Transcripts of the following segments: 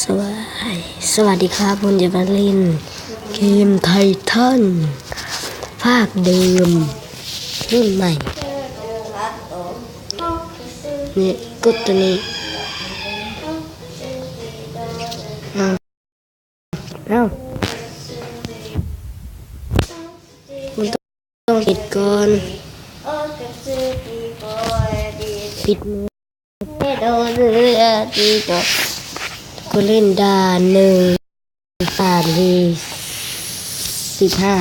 ສະຫວັດ ສະຫວັດດີຄັບ ບຸນຈະມາຫຼິ້ນເກມໄທທັນ ພາກເດີມ ລຸ້ນໃໝ່. ນີ້ ກົດຕົວນີ້. ອ້າວ ອ້າວ ມັນຕ້ອງເຮັດກ່ອນ ປິດມື ຜູ້ຫຼິ້ນດ່ານໜຶ່ງ ດ່ານທີສິບຫ້າ.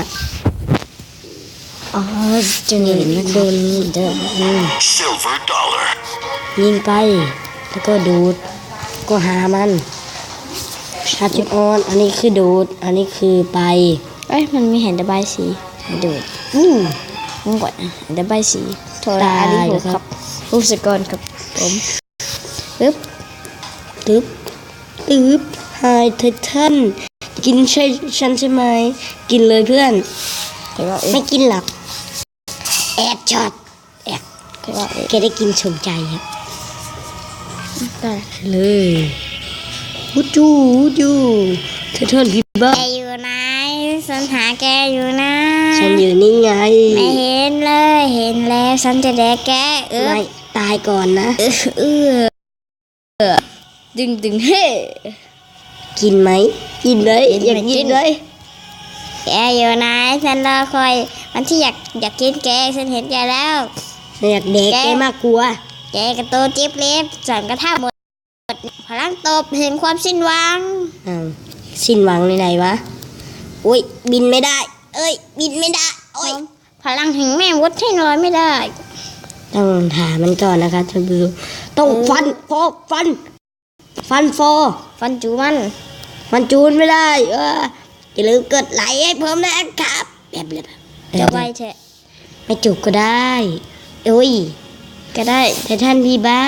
ອໍ ຈະເຫັນໂດນ Silver dollar ຍິງໄປ ແລ້ວກໍດູດ ກໍຫາມັນ ຫາຈຸດອ່ອນ. ອັນນີ້ຄືດູດ ອັນນີ້ຄືໄປ. ເອີຍ ມັນມີໃຫ້ລະບາຍສີ ໃຫ້ດູດ. ອື ມັນກໍໃຫ້ລະບາຍສີ. ໂທລະ ຕາຍ ອັນນີ້ຫົກ ແລ້ວ ຄັບ ຫົກສະກ່ອນຄັບຜົມ. ປຶບ ຕຶບ ຕຶບ ຫາຍໄທທັນ ກິນໃຊ່ ສັນໃຊ່ໄໝ? ກິນເລີຍເພື່ອນ. ຂ້ອຍເວົ້າເອງ ໄມ່ກິນຫຼອກ ແອດຊັອດ ແອດ ຂ້ອຍເວົ້າເອງ ແກໄດ້ກິນສົມໃຈ. ໄດ້ເລີຍ ຫູດຈູ ຫູດຈູ ໄທທັນພີບ້າ. ແກຢູ່ໄຫນ? ສັນຫາແກຢູ່ນະ. ສັນຢູ່ນີ້ໄງ. ໄມ່ເຫັນເລີຍ ເຫັນແລ້ວ ສັນຈະແດກແກ. ເອີ ໄມ່ ຕາຍກ່ອນນະ. ເອີ ດຶງໆ ເຮ ກິນໄໝ? ກິນເລີຍ ຢາກກິນເລີຍ. ແກຢູ່ໄຫນ? ສັນລໍຄອຍ ມັນຊິຢາກ ຢາກກິນແກ. ສັນເຫັນແກແລ້ວ ຢາກແດກແກມາກກວ່າ. ແກກະໂຕຈິບເລັບ ສັນກະທຳໝົດ ພະລັງຕົບແຫ່ງຄວາມສິ້ນຫວັງ. ອ້າວ ສິ້ນຫວັງໃນໃດວະ? ໂອ້ຍ ບິນໄມ່ໄດ້ ເອີຍ ບິນໄມ່ໄດ້ ໂອ້ຍ ພະລັງແຫ່ງແມ່ມົດໃຫ້ລອຍໄມ່ໄດ້. ຕ້ອງຫາມັນກ່ອນນະຄະທ່ານຜູ້ຊົມ. ຕ້ອງ ເອີ ຟັນ ຟອກ ຟັນ ຟັນຟໍ ຟັນຈູມັນ ຟັນຈູມັນໄມ່ໄດ້. ເອີ ຢ່າລືມກົດໄລໃຫ້ຜົມນະຄັບ. ແບບ ແບບ ຈະໄວແທ້. ໄມ່ຈຸກກໍໄດ້. ໂອ້ຍ ກໍໄດ້. ໄທທັນພີບ້າ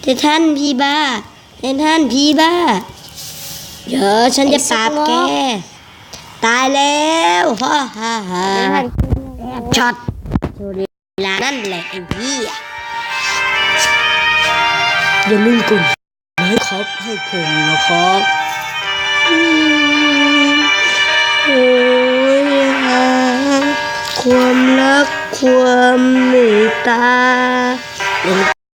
ໄທທັນພີບ້າ ໄທທັນພີບ້າ. ເອີ ສັນຈະປາບແກ. ຕາຍແລ້ວ ຮາ ຮາ ຮາ. ເອີ ຊັອດ ໂຊເດລານັ້ນແຫຼະ ໄອ້ເຫຍ. ຢ່າລືມກົດໄລຄັບໃຫ້ຜົມນະຄັບ. ໂອ້ຍ ຄວາມຮັກ ຄວາມເມດຕາ.